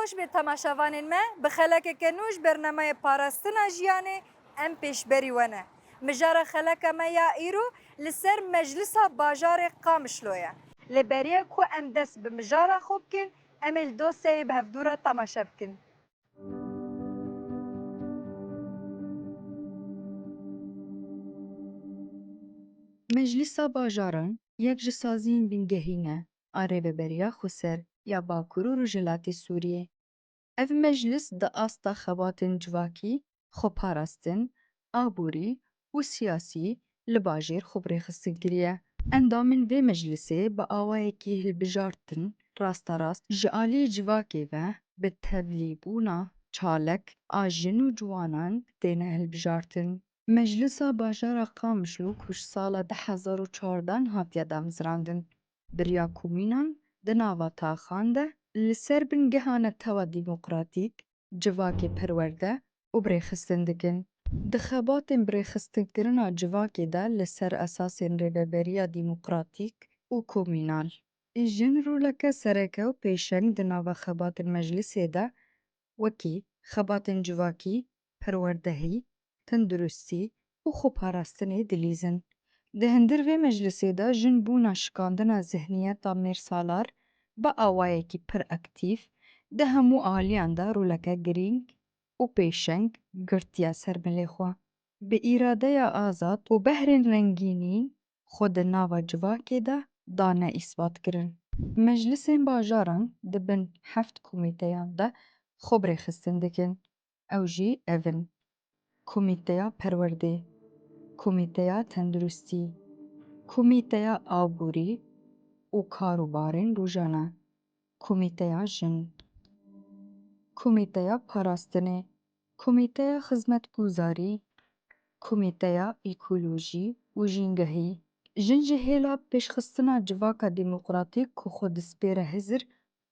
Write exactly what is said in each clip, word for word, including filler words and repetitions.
Xweş be temaşevanên me, bi xelekeke nû ji bernameya Parastina Jiyanê em pêşberî we ne. Mijara xeleka me ya îro li ser Meclisa Bajarê Qamişlo ye. Lê beriya ku em dest bi mijara xwe bikin, em ê li dosyayê bi hevdû re temaşe bikin. Meclisa Bajaran yek ji saziyên bingehî ne a Rêveberiya Xweser ya Bakur û Rojhilatê Sûriyê. Ev meclis di asta xebatên civakî, xweparastin, aborî û siyasî li bajêr xwe bi rêxistin kiriye. Endamên vê meclisê bi awayekî hilbijartin rasterast ji aliyê civakê ve bi tevlîbûna çalek a jin û ciwanan têne hilbijartin. Meclisa Bajara Qamişlo ku ji sala du hezar û çardeh hatiye damezrandin, bi riya komînan di nava taxan de li ser bingeha netewa demokratîk, civakê perwerde û birêxistin dikin. Di xebatên birêxistinkirina civakê de li ser esasên rêveberiya demokratîk û komînal, jin roleke sereke û pêşeng di nava xebatên meclisê de wekî xebatên civakî, perwerdehî, tenduristî û xweparastinê dilîzin. Di hundir vê meclisê de jin bûna şikandina zihniyeta mêrsalar bi awayekî pir aktîf di hemû aliyan de roleke girîng û pêşeng girtiye ser milê xwe. Bi îradeya azad û behrên rengînî xwe di nava civakê de dane îsbatkirin. Meclisên bajaran di bin heft komîteyan de xwe birêxistin dikin. Ew jî ev in: Komîteya Perwerdê, Komîteya Tenduristî, Komîteya Aborî û Karûbarên Rojane, Komîteya Jin, Komîteya Parastinê, Komîteya Xizmetguzarî, Komîteya Ekolojî û Jîngehî. Jin ji hêla pêşxistina civaka demokratîk ku xwe dispêre hizir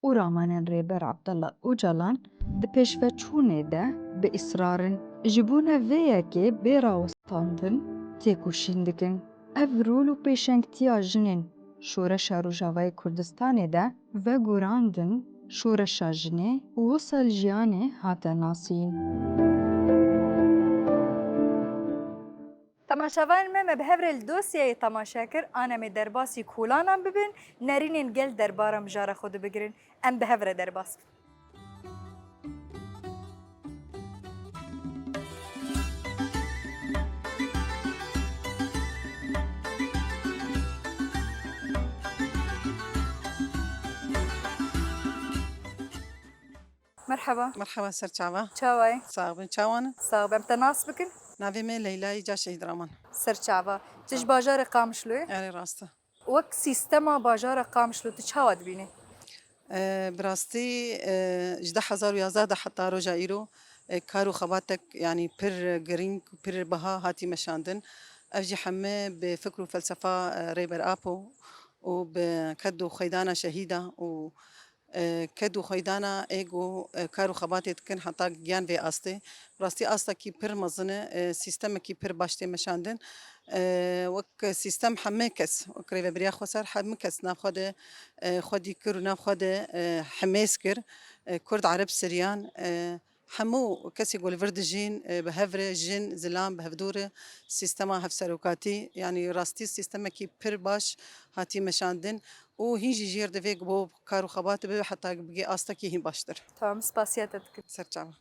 û ramanên Rêber Abdullah Ocalan di pêşveçûnê de bi israr in. Ji bona vê yekê bê rawestandin têkoşîn dikin. Ev rol û pêşengtiya jinên Şoreşa Rojavayê Kurdistanê de vegurandin şoreşa jinê û wisa li jiyanê hate nasîn. Temaşevanên me, me bi hev re li dosyayê temaşe kir, an em ê derbasî kolanan bibin, nerînên gel derbara mijara xwe de bigirin. Em bi hev re derbas bin. Merheba. Merheba, ser çava. Çawa ye? Sax bin, çawan in? Sax bin. Em te nas bikin? Navê me Leyla Îca Şehîd Raman. Ser çava. Tu ji bajarê Qamişloyê? Erê, rast e. Wek sîstema bajara Qamişlo tu çawa dibînî? E, bi rastî, e, ji du hezar û yazdeh de heta roja îro, e, kar û xebatek, yanî pir girîng, pir biha hatî meşandin. Ev jî heme bi fikr û felsefa, e, Rêber Apo û bi ked û xeydana şehîda û, e, ked û xeydana ê ku, e, kar û xebatê dikin heta giyan vê astê. Rastî astekî pir mezin e, e, sîstemekî pir baş tê meşandin. E, wek sîstem heme kes, wek Rêveberiya Xweser heme kes nav xwe de, e, xwedî kir û nav xwe de, e, hemêz kir. E, Kurd, Ereb, Siryan, e, hemû kesê ku li vir dijîn, e, bi hev re jin, zilam, bi hevdû re sîstema hevserokatî, yanî rastî sîstemekî pir baş hatî meşandin û hîn jî jêr divê ku bo kar û xebat bibe heta bigê astekî hîn baştir. Tamam, spasiya te dikim. Ser çava.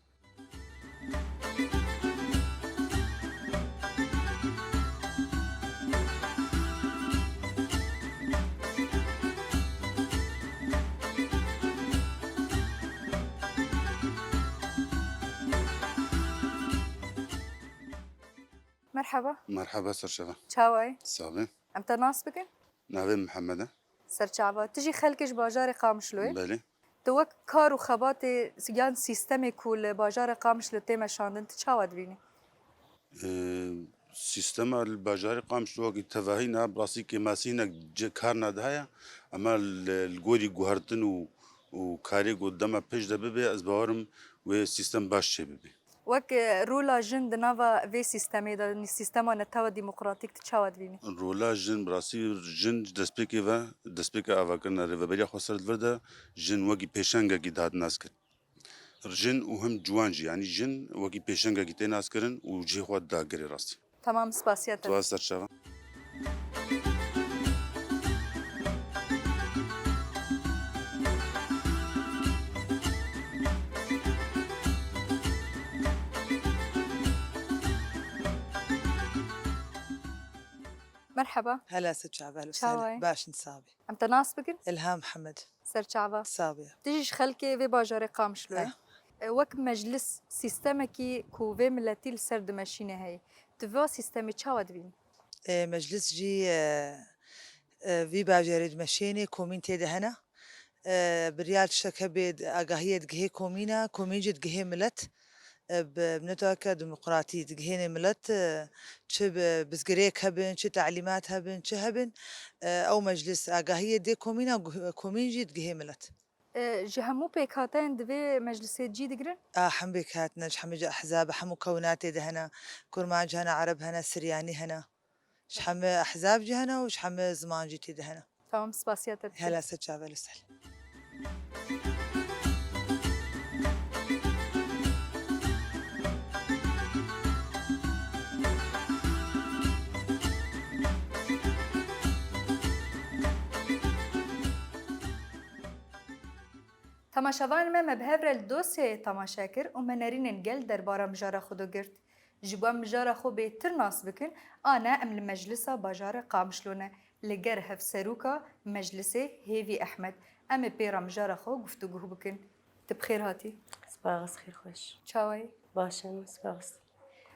Merheba. Merheba, ser çava. Çawa yî? Sax be. Em te nas bikin? Navê Mihemed e. Ser çava. Tu jî xelkê ji bajarê Qamişloyê? Belê. Tu wek kar û xebatê yan sîstemê ku li bajarê Qamişlo tê meşandin, tu çawa dibînî? Ee, sîstema li bajarê Qamişlo wekî tevahî ne, bi rastî kêmasî hinek cê kar nedihaye, ema li, li gorî guhertin û, û karê ku dema pêş de bibe, ez bawerim wê sîstem baş çê bibe. Wek, e, rola jin di nava vê sîstemê de, sîstema netewa demokratîk, tu çawa dibînî? Rola jin, bi rastî jin ji destpêkê ve, destpêka avakirina Rêveberiya Xweser li vir de, jin wekî pêşengekî dihat naskirin. Jin û him ciwan jî, yanî jin wekî pêşengekî tê naskirin û cihê xwe dida girê rastî. Tamam, spasiya te. Tu serçava. Merhaba. Hela se çavel û Çawa sel ye? Baş in sabî. Em te nas bikin? Ilham Hemed. Serçava. Sabî. Tu jî ji xelkê vê bajarê Qamişlo ye. Ha. E, wek meclis sîstemekî ku vê miletî li ser dimeşîne heye. Tu vê sîstemê çawa dibînî? E, meclis jî, e, e, vî bajarê dimeşînê, komîn tê de hene. E, biryar tiştek hebe, agahiyê digihê komîna, komîn jî digihê milet. E, bi mineteke demokratî digihênê milet, e, çi bi bizgirêk hebin, çi telîmat hebin, çi hebin, e, ew meclis agahiyê dê komîna, guh-, komîn jî digihê milet. E, ji hemû pêkhateyên di vê meclisê cî digirin? A, hemû pêkhatine, ji hemû ehzab, hemû kewna tê de hene, kurmanc hene, ereb hene, siryanî hene. Ji hemû ehzab jî hene û ji hemû ziman jî tê de hene. Tamam, spasiya te dikim. Hela ser çavel û sel. Temaşevanên me, me bi hev re li dosyayê temaşe kir û me nerînên gel derbara mijara xwe de girt. Ji bo em mijara xwe bêtir nas bikin, a ne em li Meclisa Bajarê Qamişlo ne, li ger hevserûka Meclisê Hêvî Ehmed. Em ê pê re mijara xwe guftûguh bikin. Tu bi xêr hatî. Spas, xêr xweş. Çawa yî? Baş im, spas.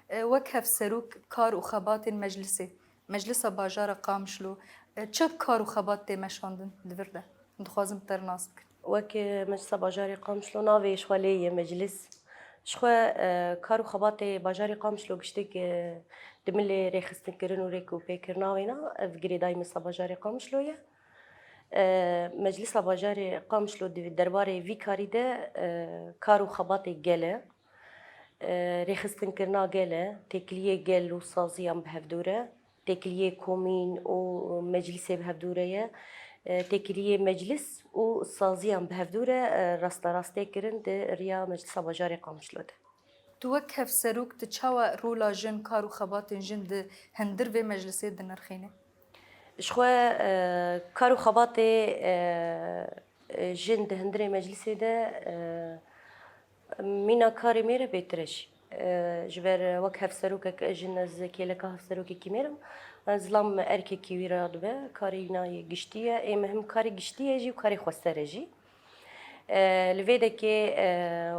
E, wek hevserok kar û xebatên Meclisê, Meclisa Bajara Qamişlo, e, çi kar û xebat tê meşandin di vir de? Dixwazim te re nas bikin. Wek, e, Meclisa Bajarê Qamişlo navê ji xwe lê ye meclis. Ji xwe, e, kar û xebatê bajarê Qamişlo giştik, e, di milê rêxistinkirin û rêk û pêkirina wêna, ev girêdayî Meclisa Bajarê Qamişlo ye. E, Meclisa Bajarê Qamişlo di derbarê vî karî de, e, kar û xebatê gel e. E, rêxistinkirina gel e, têkiliyê gel û saziyan bi hevdû re, têkiliyê komîn û meclisê bi hevdû re ye. E, têkiliyê meclis û saziyan bi hevdû re, e, rasterast tê kirin di riya Meclisa Bajarê Qamişlo de. Tu wek hevserok, tu çawa rola jin, kar û xebatên jin di hundir vê meclisê dinirxînî? Ji xwe, e, kar û xebatê, e, e, jin di hundirê meclisê de, e, mîna karê mêr e bêtir e jî. E, ji ber wek hevserokek jin ez kêleka hevserokekî mêr im. E, zilam erkekî wî re dibe, karê wîna yê giştî ye. Ê mihim karê giştî ye jî û karê xweser e jî. E, li vê dekê, e,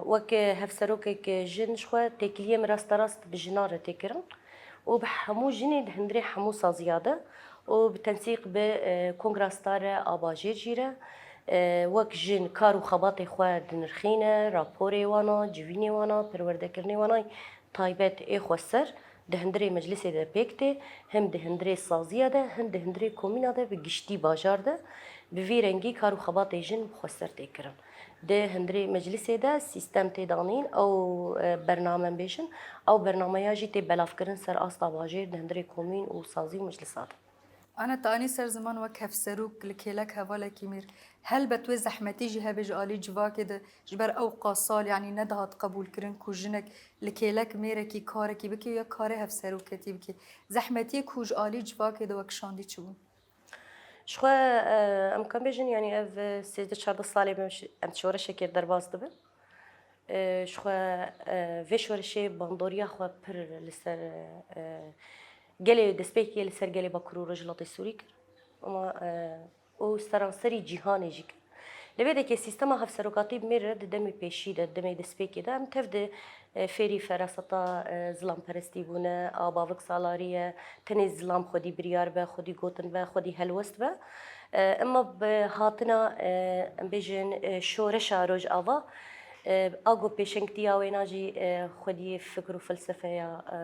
wek hevserokek jin ji xwe têkiliyê min rasterast bi jinan re tê kirin û bi hemû jinê di hundirê hemû saziya de û bi tensîq bi, e, Kongra Star a bajêr jî re, e, wek jin kar û xebatê xwe dinirxîne, raporê wana, civînê wana, perwerdekirinê wana, taybet ê xweser di hundirê meclisê de pêk tê, him di hundirê saziya de, him di hundirê komîna de bi giştî bajar de bi vî rengî kar û xebatê jin bi xweser tê kirin. Di hundirê meclisê de sîstem tê danîn, ew, e, bername em bêjin, ew bernameya jî tê belavkirin ser asta bajêr di hundirê komîn û sazî û meclisa de. Ana, te anî ser ziman wek hevserok li kêlek hevalekî mêr. Helbet wê zehmetî jî hebe ji alî civakê de, ji ber ewqas sal, yanî nedihat qebûlkirin ku jinek li kêlek mêrekî karekî bike ya karê hevseroketî bike. Zehmetiyê ku ji alî civakê de we kişandî çi bûn? Ji xwe, e, em kan bêjin, yanî ev, e, sêzdeh çardeh salê me şi-, em şoreşekê derbas dibin. E, ji xwe, e, vê şoreşê bandoriya xwe pir li ser, e, gelê destpêkê li ser gelê Bakur û Rojhilatê Sûrî kir. Ama, e, û seranserî cîhanê jî kir. Li vê dekê sîstema hevserokatî bi mêr re di demê pêşî de, di demê destpêkê de em tev di, e, fêrî feraseta, e, zilamperestî bûne, a bavik salarî ye, tenê zilam xwedî biryar be, xwedî gotin be, xwedî helwest be. E, ema bi hatina, e, em bêjin, e, şoreşa Rojava, e, a ku pêşengtiya wêna jî, e, xwediyê fikr û felsefeya, e,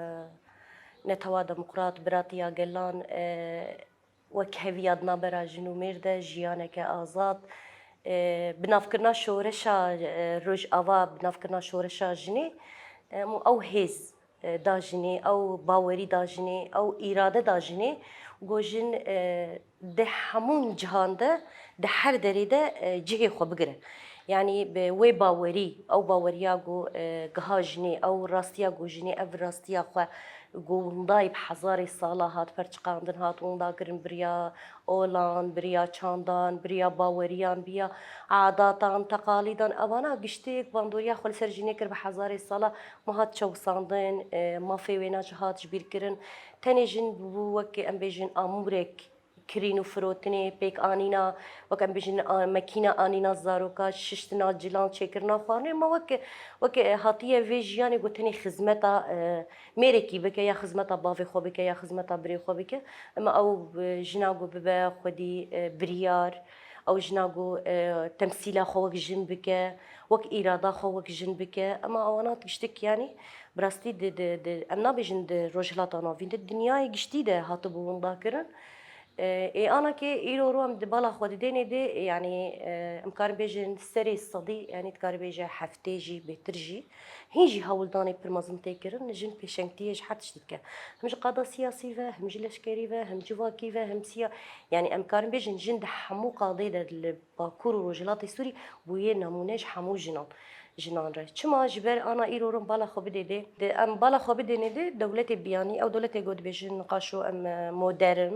netewa demokrat, biratiya gelan, e, wek heviya di navbera jin û mêr de, jiyaneke azad, e, binavkirina şoreşa, e, Rojava, binavkirina şoreşa jinê, e, ew hêz, e, da jinê, ew bawerî da jinê, ew îrade da jinê, ku jin, e, di hemû cihan de, di her derê de, e, cihê xwe bigire. Yanî bi wê bawerî, ew baweriya ku, e, giha jinê, ew rastiya ku jinê ev rastiya xwe ku windayî bi hezarê sala hat perçiqandin, hat winda kirin, biriya olan, biriya çandan, biriya baweriyan, biriya adatan, teqalîdan, evana giştî bandoriya xwe li ser jinê kir bi hezarê sala, me hat çewsandin, e, mafê wêna jî hat ji bîr kirin. Tenê jin bû wek em bêjin amûrek kirîn û firotinê, pêk anîna, wek em bêjin, a, mekîna anîna zaroka, şiştina cilan, çêkirina xwarinê, ma wek, wek, e, hatiye vê jiyanê ku tenê xizmeta, e, mêrekî bike, ya xizmeta bavê xwe bike, ya xizmeta birê xwe bike. Ema ew, e, jina ku bibe xwedî, e, biryar, ew jina ku, e, temsîla xwe wek jin bike, wek îrada xwe wek jin bike. Ema ewana tiştik, yanî bi rastî di, di, di, em nabêjin di Rojhilata Navîn de, dinyayê giştî de hatibû winda kirin. E, ê ana ke îro ro em di bala xwe didênê de, e, yanî, e, em karin bêjin serê sedî, yanî dikare bêje heftê jî, bêtir jî. Hîn jî hewldanê pir mezin tê kirin, jin pêşengtiyê ji her tiştî dike. Him ji qada siyasî ve, him ji leşkerî ve, him civakî ve, him siya-, yanî em karin bêjin jin di hemû qadê de li Bakur û Rojhilatê Sûrî bûye nemûne ji hemû jinan, jinan re. Çima? Ji ber ana îro ro em bala xwe bidê dê. Di, em bala xwe bidênê dê dewletê biyanî, ew dewletê ku dibêjin qaşo em, e, modern,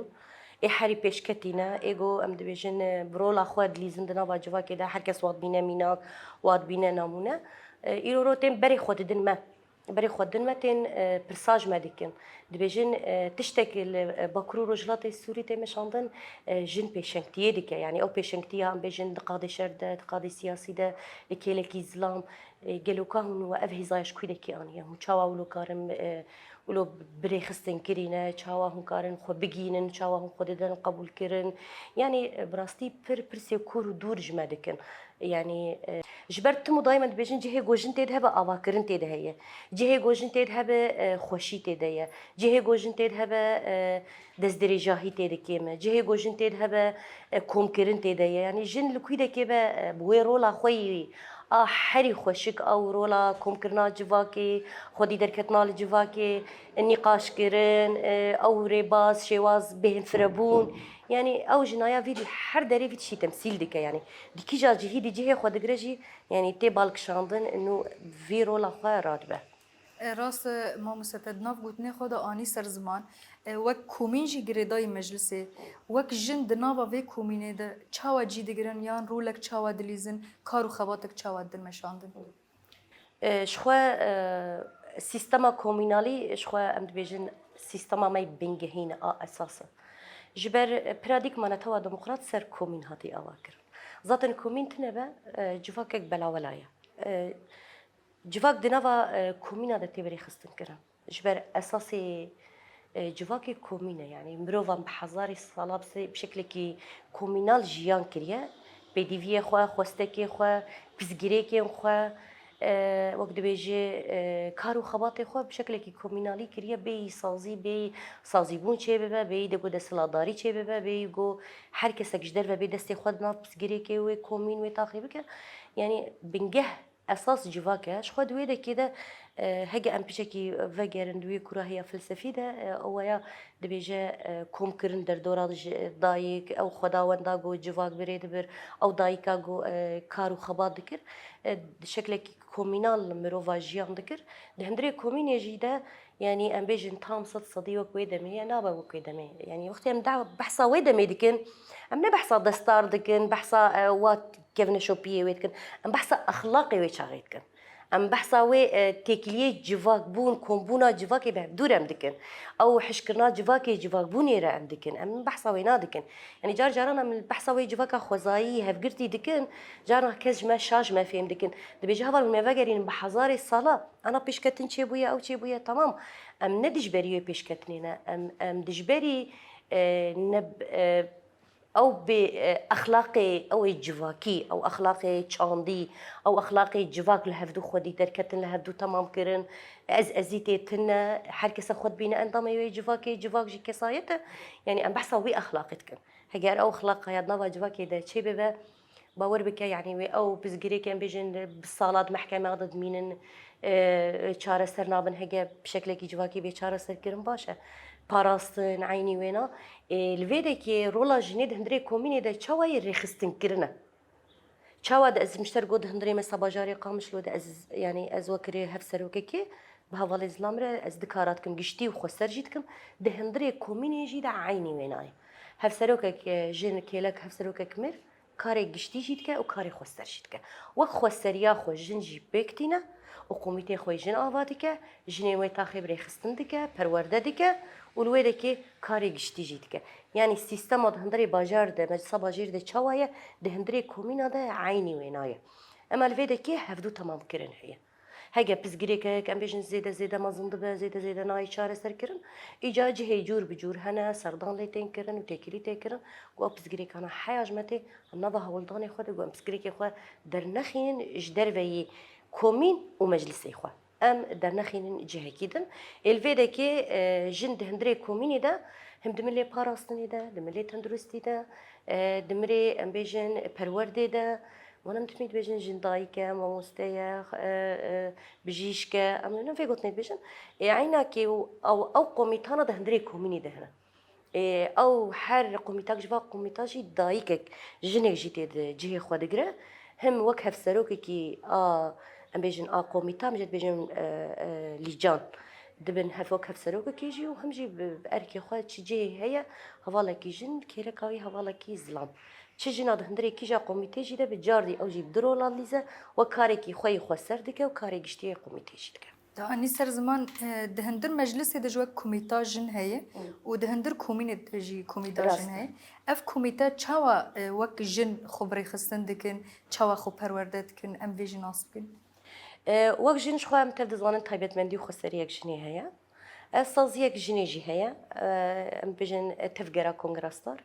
ê herî pêşketî ne, ê ku em dibêjin, e, bi rola xwe dilîzin di nava civakê de, her kes wa dibîne mînak, wa dibîne nemûne. E, îro ro tên berê xwe didin me. Berê xwe din me tên, e, pirsa ji me dikin. Dibêjin, e, tiştek li, e, Bakur û Rojhilatê Sûrî tê meşandin, e, jin pêşengtiyê dike. Yanî ew pêşengtiya, em bêjin, di qadê şer de, di qadê siyasî de, li kêlekî zilam, e, gelo ka hûn we ev hêzaya ji kû dekî aniye? Hûn çawa wilo karin, e, wilo birêxistin kirîne? Çawa hûn karin xwe bigînin? Çawa hûn xwe didin qebûlkirin? Yanî, e, bi rastî pir pirsê kûr û dûr ji me dikin. Yanî, e, ji ber tim û dayî me dibêjin, cihê ku jin tê de hebe avakirin tê de heye. Cihê ku jin tê de hebe, e, xweşî tê de ye. Cihê ku jin tê de hebe, e, destdirêjahî tê de kêm e. Cihê ku jin tê de hebe, e, komkirin tê de ye. Yanî jin li kûdekê be, e, bi wê rola xwe yî a herî xweşik, ew rola komkirina civakê, xwedî derketina li civakê, nîqaşkirin, e, ew rêbaz, şêwaz, bêhnfirebûn. Yanî ew jinaya vî her derê vî tiştî temsîl dike. Yanî di kîja cihî dî cihê xwe digire jî, yanî tê balkişandin û vî rola xwe radibe. E, rast e, mamoste, te di nav gotinê xwe de anî ser ziman. E, wek komîn jî girêdayî meclisê. Wek jin di nava vê komînê de çawa cî digirin yan rolek çawa dilîzin, kar û xebatek çawa didin meşandin? E, ji xwe, e, sîstema komînalî, ji xwe em dibêjin sîstema me yê bingehîn e, a esas e. Ji ber, e, paradîgma netewa demokrat ser komîn hatiye avakirin. Zaten komîn tune be, e, civakek belawela ye. E, civak di nava, e, komîna de tê birêxistin kirin. Ji ber esasê, e, civakê komîn e, yanî mirovan bi hezarê sala bi se-, bi şeklekî komînal jiyan kiriye. Pêdiviyê xwe, xwestekê xwe, pirsgirêkên xwe, e, wek dibêje, e, kar û xebatê xwe bi şeklekî komînalî kiriye, bêyî sazî, bêyî sazîbûn çêbibe, bêyî de ku desthilatdarî çêbibe, bêyî ku her kesek ji derve bê destê xwe di nav pirsgirêkê wê komîn wê taxê bike. Yanî bingeh esas civak e. Ji xwe di wê dekê de, e, heke em piçekî vegerin di wê kurahiya felsefî de, e, ew ya dibêje, e, komkirin derdora ji dayik, ew xwedawenda ku civak bi rê dibir, ew dayika ku, e, kar û xebat dikir, e, di şeklekî komînal mirova jiyan dikir. Di hundirê komînê jî de, yanî em bêjin tam sed sedî wek wê demê ye, nabe wek wê demê. Yanî wextê em da-, behsa wê demê dikin, em ne behsa destar dikin, behsa, e, wa kevneşopiyê wê dikin. Em behsa exlaqê wê çaxê dikin. Em behsa wê, e, têkiliyê civakbûn, kombûna civakê bi hevdû re em dikin. Ew hişkirina civakê, civakbûnê re em dikin. Em behsa wê nadikin. Yanî car caran em behsa wê civaka xwezayî, hevgirtî dikin, carna kes ji me şaş me fêm dikin. Dibêje heval hûn me vegerînin bi hezarê sala, ana pêşketin çêbûye, ew çêbûye, temam. Em ne dijberî wê pêşketinê ne. Em, em dijberî, e, ne, e, Ew bê, e, exlaqê, ew ê civakî, ew exlaqê çandî, ew exlaqê civak li hevdû xwedî derketin, li hevdû temam kirin, ez ezî tê tune, her kese xwe dibîne endamê wê civakê, civak jî kesayet e. Yanî em behsa wî exlaqê dikin. Heger ew exlaqa ya di nava civakê de çêbibe, bawer bike, yanî wê ew pirsgirêkên bêjin bi salat mehkema de dimînin, e, çareser nabin, heke bi şeklekî civakî bê çareser kirin baş e. Parastin, eynî wêna. E, li vê dekê rola jinê di hundirê komînê de çawa yê rêxistin kirine? Çawa de ez ji te re got, di hundirê me sa bajarê Qamişlo de ez, yanî ez wekî hevserokekê bi hevalê zilam re ez du kara dikim, giştî û xweser jî dikim. Di hundirê komînê jî de eynî wêna ye. Hevserokek, e, jin, kêlek, hevserokek mêr karê giştî jî dike û karê xweser jî dike. Wek xweseriya xwe jin jî pêk tîne û komîtê xwe jin ava dike, jinê wê taxê bi rêxistin dike, perwerde dike û li wê dekê karê giştî jî dike. Yanî sîstema di hundirê bajar de, meclisa bajêr de çawa ye, di hundirê komîna de eynî wêna ye. Ema li vê dekê hevdû temamkirin heye. Hege pirsgirêkek, em bêjin, zêde zêde mezin dibe, zêde zêde nayê çareserkirin, îca cihê cûr bi cûr hene, serdan lê tên kirin û têkilî tê kirin, ku ew pirsgirêkana heya ji me tê, em nava hewldanê xwe de, ku em pirsgirêkê xwe dernexînin ji derveyî komîn û meclisê xwe. Em dernexînin cihekî din. Ê li vê dekê, e, jin di hundirê komînê de, him di milê parastinê de, di milê tenduristî de, e, di milê, em bêjin, perwerdê de, wan em dimî dibêjin jin dayik e, mamoste ye, e, e, bijîşk e, em li vê gotinê dibêjin. Ê eynakê û ew, ew komîtana di hundirê komînê de hene. Ê, ew her komîtak ji va komîta jî dayikek, jinek jî tê di cihê xwe digire. Him wek hevserokekî a, em bêjin, a komîta, em jê dibêjin, e, e, lîcan. Dibin hev wek hevserokekê jî û him jî bi, bi erkê xwe çi cihê heye, hevalekî jin, kêleka wî hevalekî zilam. Çi jina di hundirê kîja komîtê jî de bi cardî ew jî bi du rola dîze, wek karekî xwe yê xweser dike û karê giştî yê komîtê jî dike. Di anî ser ziman, e, di hundir meclisê de jî wek komîta jin heye û di hundir komînê de jî komîta Rast jin e. Heye. Ev komîte çawa, e, wek jin xwe bi rêxistin dikin, çawa xwe perwerde dikin, em vê jî nas bikin? E, wek jin ji xwe em tev dizanin taybetmendî û xweseriyek jinê heye. E, saziyek jinê jî heye. E, em bêjin, e, tevgera Kongra Star.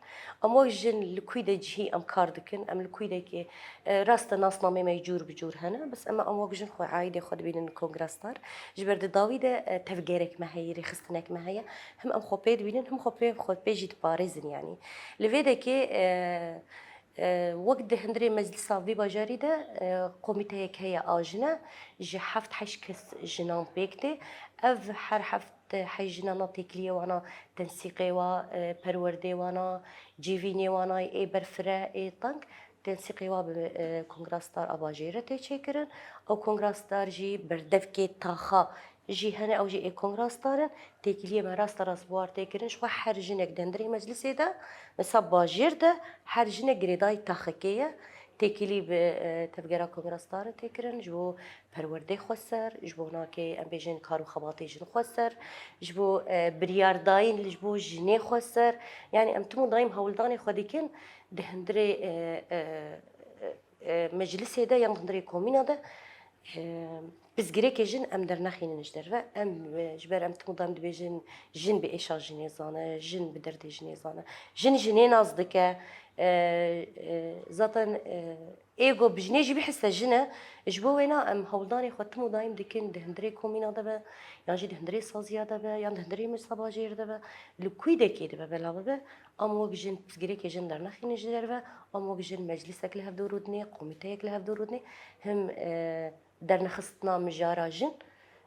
Em wek jin li kûy de cihî em kar dikin. Em li kûy de ki, e, rast e nasnameyê me cûr bi cûr hene. Bes em, em wek jin xwe aîdê xwe dibînin Kongra Star. Ji ber di dawî de, e, tevgerek me heye, rêxistinek me heye. Him em xwe pê dibînin, him xwe pê, xwe pê jî diparêzin yanî. Li vê dekê, e, E, wek di hundirê meclisa vî bajarî de, e, komîteyek heye a jine, ji heft heşt kes jinan pêk tê. Ev her heft heşt jinana têkiliyê wana, tensîqê wa, e, perwerdê wana, civînê wana ê berfire, ê teng, tensîqê wa bi, e, Kongra Star a bajêr re tê çêkirin. Ew Kongra Star jî berdevkê taxa jî hene, ew jî ê Kongra Star in, têkiliyê me raste rast bi war tê kirin. Ji xwe her jinek di hundirê meclisê de, mesela bajêr de, her jinek girêdayî taxekê ye. Têkilî bi, e, tevgera Kongra Star re tê kirin, ji bo perwerdê xweser, ji bo nakê, em bêjin, kar û xebatê jin xweser, ji bo, e, biryardayîn li, ji bo jinê xweser. Yanî em tim û daîm hewldanê xwe dikin di hundirê, e, e, e, meclisê de yan di hundirê komîna de, e, pirsgirêkê jin em dernexînin ji derve. Em, e, ji ber em tim û daîm dibêjin, jin bi êşa jinê zane, jin bi derdê jinê zane. Jin jinê nas dike. E, e, zaten, e, êgo bi jinê jî bihise jin e. Ji bo wêna em hewldanê xwe tim û daîm dikin di hundirê komîna de be, yan jî di hundirê saziya de be, yan di hundirê meclisa bajêr de be, li kûy dekê dibe belav bibe. Em wek jin pirsgirêkê jin dernexînin ji derve, em wek jin meclîsek li hevdû rûdinê, komîteyek li hevdû rûdinê, him, e, dernexistina mijara jin,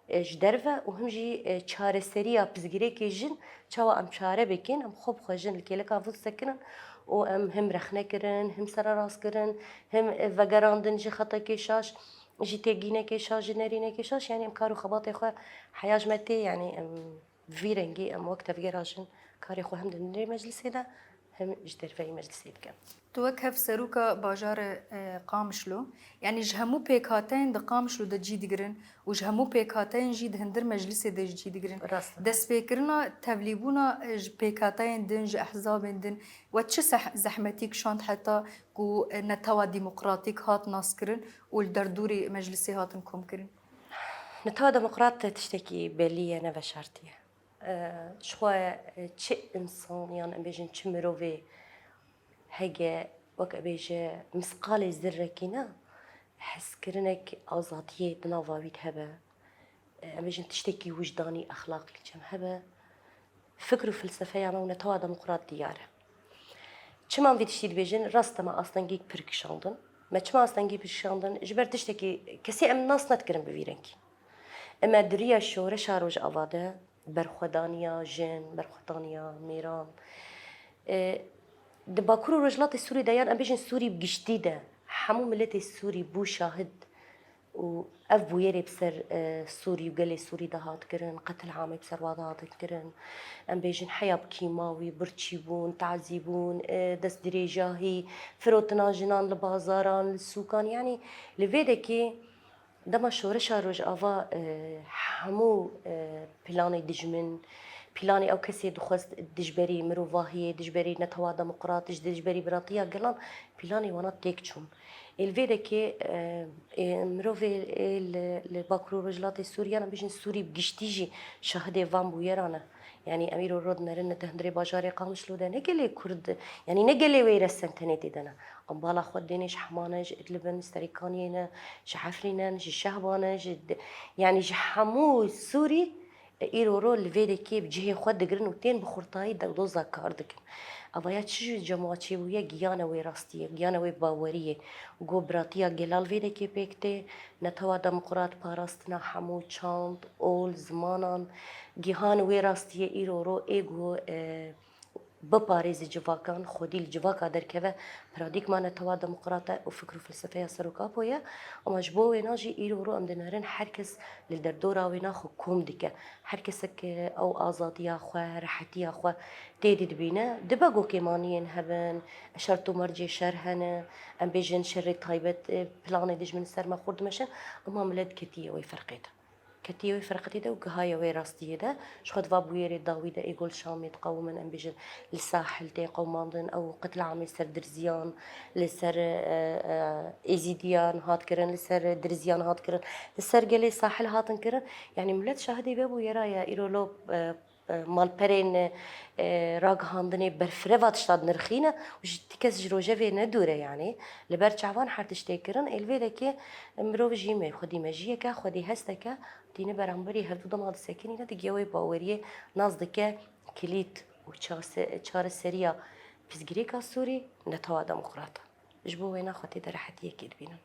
e, ji derve û him jî, e, çareseriya pirsgirêkê jin çawa em çare bikin, em xwe bi xwe jin li kêleka vû sekinin û em him rexne kirin, him sererast kirin, him, e, vegerandin ji xetekê şaş, ji têgînekê şaş, ji nerînekê şaş, yanî em kar û xebatê xwe heya ji me tê, yanî em Vî rengî em wek tevgera jin karê xwe hem di nirê meclisê de hem ji derveyî meclisê dikin. Tu wek hevseroka bajarê, e, Qamişlo, yanî ji hemû pêkhateyên di Qamişlo de cî digirin û ji hemû pêkhateyên jî di hundir meclisê de jî cî digirin. Rast e. Destpêkirina tevlîbûna, e, ji pêkhateyên din, ji ehzabên din we çi seh-, zehmetî kişand heta ku, e, netewa demokratîk hat naskirin û li derdorê meclisê hatin komkirin? Netewa Demokrat tiştekî belî ye, ne veşartî ye. E, ji xwe, e, çi însan yan em bêjin çi mirovê hege wek bêje misqalê zirrekî ne, hezkirinek azadiyê di nava wî de hebe, e, em bêjin tiştekî wijdanî, exlaqî li cem hebe, fikr û felsefeya me û netewa demokrat diyar e. Çima em vî tiştî dibêjin? Rast e, me astengî pir kişandin. Me çima astengî pir kişandin? Ji ber tiştekî kesî em nas nedikirin bi vî rengî. Em e di riya şoreşa Rojava de berxwedaniya jin, berxwedaniya mêran, e, di Bakur û Rojhilatê Sûrî de yan em bêjin Sûrî bi giştî de Hemû miletê Sûrî bû şahid û ev bûyerê bi ser, e, Sûrî û gelê Sûrî de hat kirin, qetil amê bi ser wa de hatin kirin. Em bêjin heya bi kîmawî, birçîbûn, tazîbûn, e, destdirêjahî, firotina jinan li bazaran, li sûkan, yanî li vê dekê dema şoreşa Rojava, e, hemû, e, planê dijmin, planê ew kesê dixwest dijberî mirovahiyê, dijberî netewa demokrat, dijberî biratiya gelan, planê wana têk çûn. Ê li vê dekê, e, ê mirovê ê li, li Bakur û Rojhilatê Sûriye, em bêjin Sûrî bi giştî jî şahidê van bûyeran e. Yanî em îro rod nerin di hundirê bajarê Qamişlo de ne gelê Kurd, yanî ne gelê wê resen tenê tê de ne. Em bala xwe dênê ji Hema ne, ji Idlib in, ji Serîkaniyê ne, ji Efrîn in, ji Şehba ne, ji di-, yanî ji hemû Sûrî, e, îro ro li vê dekê bi cihê xwe digirin û tên bi xurtayî dewdoza kar dikin. Evaya çi ji cemaçê bûye, giyane wê rastiyê, giyane wê baweriyê. Go biratiya gelal vê dekê pêk tê, netewa demokrat parastina hemû çand, ol, zimanan, gihan wê rastiyê îro ro ê go, e, biparêze civakan, xwedî li civaka derkeve, paradîgma netewa demokrat e û fikr û felsefeya Serok Apo ye. Ama ji bo wêna jî îro ro em dinerin her kes li derdora wêna xwe kom dike. Her kesek, e, ew azadiya xwe, rehetiya xwe tê didibîne. Dibe go kêmaniyên hebin, şert û mercê şer hene, em bêjin şerê taybet, e, planê dijmin ser me xurt dimeşin, ama milet ketiye wê ferqê de. Ketiye wê ferqetê de û gihaye wê rastiyê de. Ji xwe di va bûyerê dawî de ê gol Şamê diqewimin, em bêjin li Sahil tên qewimandin, ew qetil amê ser Dirziyan, li ser, e, e, Êzîdiyan hat kirin, li ser Dirziyan hat kirin, li ser gelê Sahil hatin kirin. Yanî milet şahidê vê bûyera ye. Îro lo, e, e, malperên, e, ragihandinê berfireva tişta dinirxîne û ji ti kes ji rojevê ne dûr e, yanî li ber çavan her tişt tê kirin. Ê li vê dekê mirov jî me xwedî mejiyeke, xwedî hesteke, tîne beramberî hevdu dema disekinîne, digiye wê baweriyê nas dike kilît û çase-, çareseriya pirsgirêka Sûrî netewa demokrat e. Ji bo wêna xwe tê de rehetiyekê dibînin.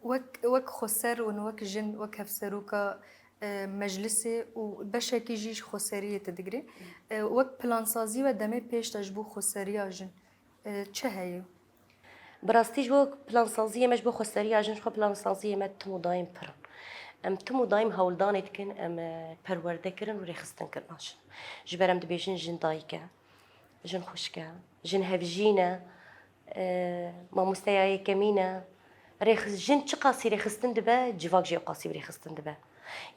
Wek, wek xweser û wek jin, wek hevseroka, e, meclisê û beşekî jî ji xweseriyê te digirê. E, wek plansazî we demê pêş de ji bo xweseriya jin, e, çi heye? Bi rastî ji bo plansaziyê me, ji bo xweseriya jin, ji xwe plansaziyê me tim û daîm pir in. Em tim û daîm hewldanê dikin, em, e, perwerde kirin û rêxistin kirina jin. Ji ber em dibêjin jin dayik e, jin xwişk e, jin hevjîn e, e, mamosteya yekemîn e. Rêxis-, jin çiqasî rêxistin dibe, civak jî ewqasî bi rêxistin dibe.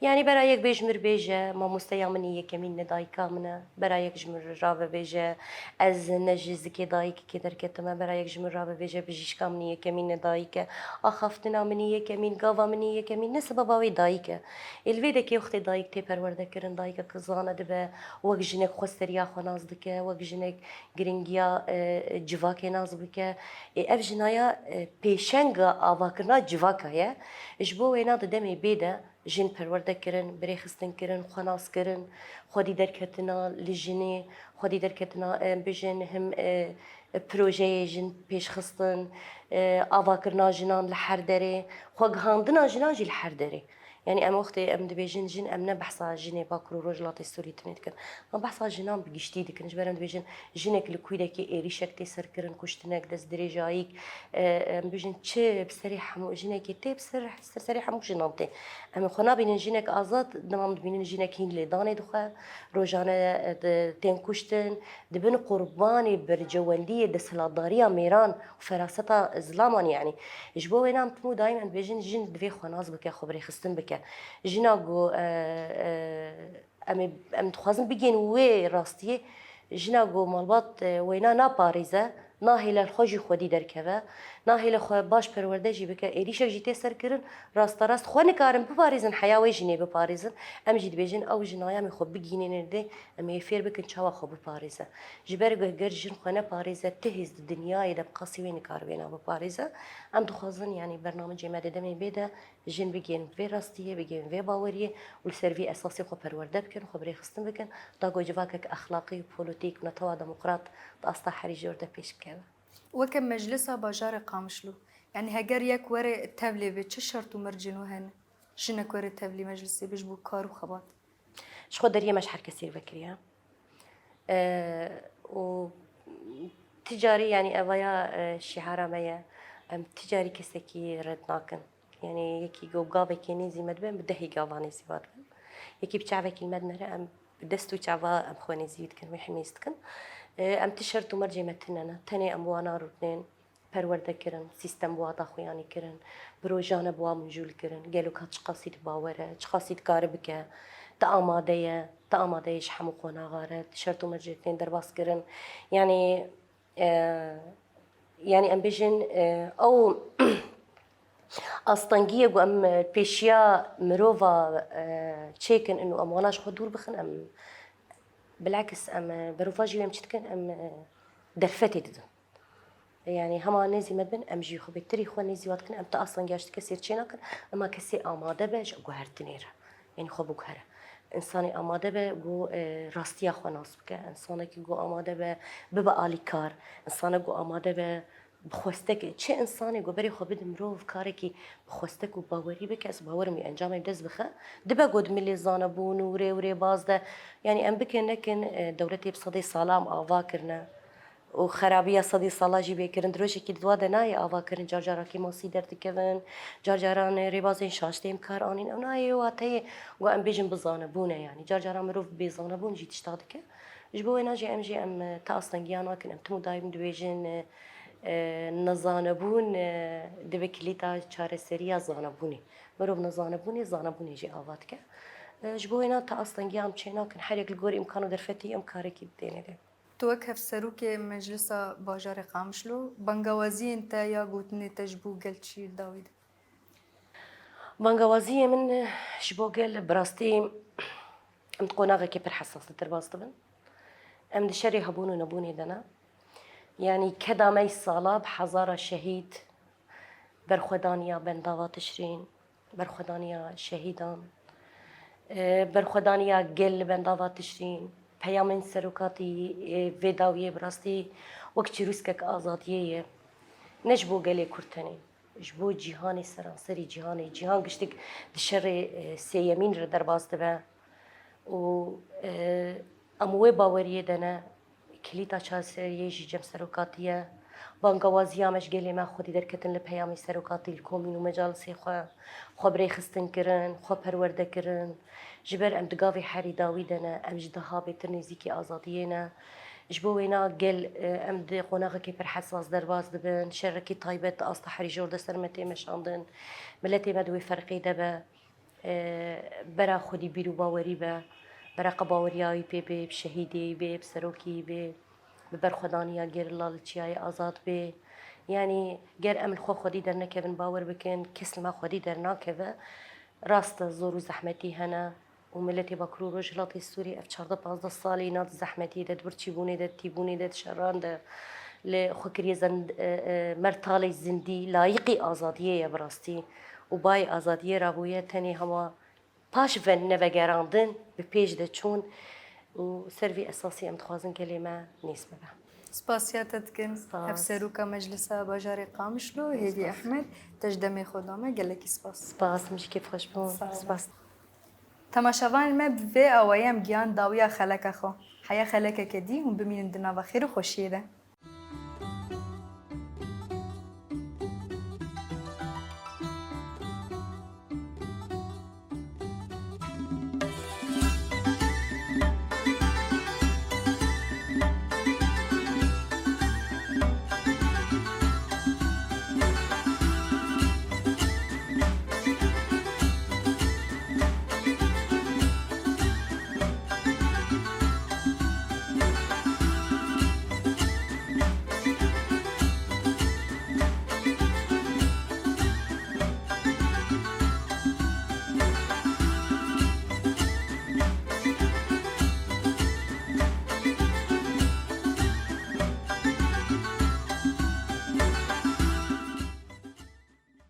Yanî bera yek bê ji min bêje, mamosteya min î yekemîn ne dayika min e. Bera yek ji min rabe bêje, ez ne ji zikê dayikekê derketime. Bera yek ji min rabe bêje, bijîşka min î yekemîn ne dayik e. Axaftina min î yekemîn, gava min î yekemîn ne sebeba wê dayik e. Ê li vê dekê wextê dayik tê perwerde kirin, dayikek zane dibe, wek jinek xweseriya xwe nas dike, wek jinek giringiya, e, civakê nas bike. Ê, ev jinaya, e, pêşenga avakirina civaka ye. Ji bo wêna di demê bê de jin perwerde kirin, birêxistin kirin, xwe nas kirin, xwedî derketina li jinê, xwedî derketina, em bijin him, e, projeyê jin pêşxistin, e, avakirina jinan li her derê, xwegihandina jinan jî li her derê. Yanî em wextê em dibêjin jin, em ne behsa jinê Bakur û Rojhilatê Sûrî tenê dikin. Em behsa jinan bi giştî dikin. Ji ber em dibêjin jinek li kûyrekê êrîşek tê serkirin, kuştinek, destdirêjayîk, e, em bijin çi bi serê hemû jinekê tê, bi ser, ser serê hemû jinan tê. Em ê xwe nabînin jinek azad, dema em dibînin jinek hîn lêdanê dixwe, rojane, e, di, tên kuştin, dibin qurbanê bercewendiyê desthilatdariya mêran û feraseta zilaman yanî. Ji bo wêna em tim û daîm em dibêjin jin divê xwe nas bike, xwe birêxistin bike. Jina ku, e, e, em ê, em dixwazin bigihên wê rastiyê, jina ku malbat, e, wêna naparêze, nahêle li xwe jî xwedî derkeve, nahêle xwe baş perwerde jî bike, êrîşek jî tê serkirin, rasterast xwe nikarin biparêzin, heya wê jinê biparêzin. Em jî dibêjin ew jinaya em ê xwe bigihînê dê, em ê fêr bikin çawa xwe biparêze. Ji ber ku ger jin xwe neparêze, ti hêz di dinyayê de bi qasî wê nikare wêna biparêze. Em dixwazin, yanî bernamecê me di demê bê de jin bigihên vê rastiyê, bigihên vê baweriyê û li ser vî esasê xwe perwerde bikin, xwe birêxistin bikin, da ku civakek exlaqî û polîtîk û netewa demokrat di asta herî jor de pêş bikeve. Weke Meclisa Bajarê Qamişlo, yanî heger yek were tevlê bê, çi şert û mercên we hene? Jinek were tevlî meclisê bê ji bo kar û xebat? Ji xwe deriyê me ji her kesî vekiriye. E, û ti carî, yanî evaya, e, şîara me ye. Em ti carî kesekî red nakin. Yanî yekî go gavekê nêzî me dibe, em bi dehê gava nêzî wa dibin. Yekî bi çavekî li me dinere, em bi dest û çava em xwe nêzî dikin, wê himêz dikin. E, em ti şert û mercê me tune ne. Tenê em wana rûdinên, perwerde kirin, sîstem bi wa daxuyanî kirin, bi rojane bi wa mincûl kirin. Gelo ka çiqasî di bawer e, çiqasî dikare bike, ti amade ye, ti amade ye ji hemû qonaxa re, ti şert û mercê tên derbas kirin. Yanî, e, yanî em bêjin, e, ew astengiyê ku em, e, pêşiya mirova, e, çêkin û em wana ji xwe dûr bixin, em bilakis em, e, berovajî wê em çi dikin, em, e, derfetê didin. Yanî hema nêzî me dibin, em jî xwe bêtirî xwe nêzî wa dikin, em ti astengiya ji ti kesê çê nakin, ema kesê amade be ji guhertinê re. Yanî xwe biguhere. Însanê amade be ku, e, rastiya xwe nas bike. Însanekî ku amade be bibe alîkar. Însanek ku amade be bi xwestek. Çi însanê ku berê xwe bide mirov karekî bi xwestek û bawerî bike, ez bawerim wî encamê bi dest bixe. Dibe ku di milê zanebûn û rê û rêbaz de, yanî em bikin nekin, e, dewletê bi sedê sala em ava kirine. û xerabiya sedî sala jî bê kirin. Di rojekî di wa de nayê ava kirin, car caran kêmasî derdikevin, car caran rêbazên şaş tên kar anîn. Ew nayê wateyê ku em bêjin bi zanebûn e, yanî car caran mirov bê zanebûn jî tişta dike. Ji bo wêna jî em jî em, e, ti astengiya nakin, em tim û daîm dibêjin, e, e, nezanebûn, e, dibe kilîta çareseriya zanebûnê. Mirov nezanebûnê, zanebûnê jî ava dike. E, ji bo wêna ti astengiya em çê nakin, her yek li gorî îmkan û derfetî em karekî didêne lê. Tu wek Hevserokê Meclisa Bajarê Qamişlo, bangawaziyên te ya gotinê te ji bo gel çi li dawî de? Bangawaziyê min ji bo gel bi rastî em di qonaxekê pir hesas de derbas dibin. Em di şerê hebûn û nebûnê de ne. Yanî keda me yî sala bi hezara şehîd, berxwedaniya bendava Tişrîn, berxwedaniya şehîdan, e, berxwedaniya gel li bendava Tişrîn, peyamên serokatî, e, vê dawiyê bi rastî wek çirûskek azadiyê ye. Ne ji bo gelê Kurd tenê, ji bo cîhanê seranserî cîhanê. Cîhan giştik di şerê, e, sêyemîn re derbas dibe. Û, e, em wê baweriyê de ne, kilîta çareseriyê jî cem serokatî ye. Bangawaziya me ji gelê me xwedî derketin li peyamê serokatî, li komîn û mecalisê xwe, xwe bi rêxistin kirin, xwe perwerde kirin. Ji ber em di gavê herî dawî de ne, em ji daha bêtir nêzîkî azadiyê ne. Ji bo wêna gel, e, em di qonaxekê pir hesas derbas dibin, şerekî taybet di asta herî jor de ser me tê meşandin. Miletê me di wê ferqê de be. E, bera xwedî bîr û bawerî be, bera qebaweriya wî pê bê, bi şehîdê wî bê, bi serokê wî bê, bi berxwedaniya gerîla li Çiyayê Azad bê. Yanî ger em li xwe xwedî dernekevin, bawer bikin, kes li me xwedî dernakeve. Rast e, zor û zehmetî hene û miletê Bakur û Rojhilatê Sûrî ev çardeh pazdeh salî na di zehmetiyê de, di birçîbûnê de, di tîbûnê de, di şeran de li xwe kiriye zend-, e, e, mertalê zindî, layîqî azadiyê ye bi rastî. û bayê azadiyê rabûye, tenê hema paş ve nevegerandin, bi pêş de çûn û ser vî esasî em dixwazin gelê me nêz bibe. Spasiya te dikin, Spas. Hevseroka Meclisa Bajarê Qamişlo, Hêvî Spas. Ehmed, te ji demê xwe da me, gelekî spas. Spas, min jî kêfxweş bû. Sağ ol. Spas. Temaşevanên me, bi vê awayî em gihan dawiya xeleka xwe. Heya xelekeke dî hûn bimînin di nava xêr û xweşiyê de.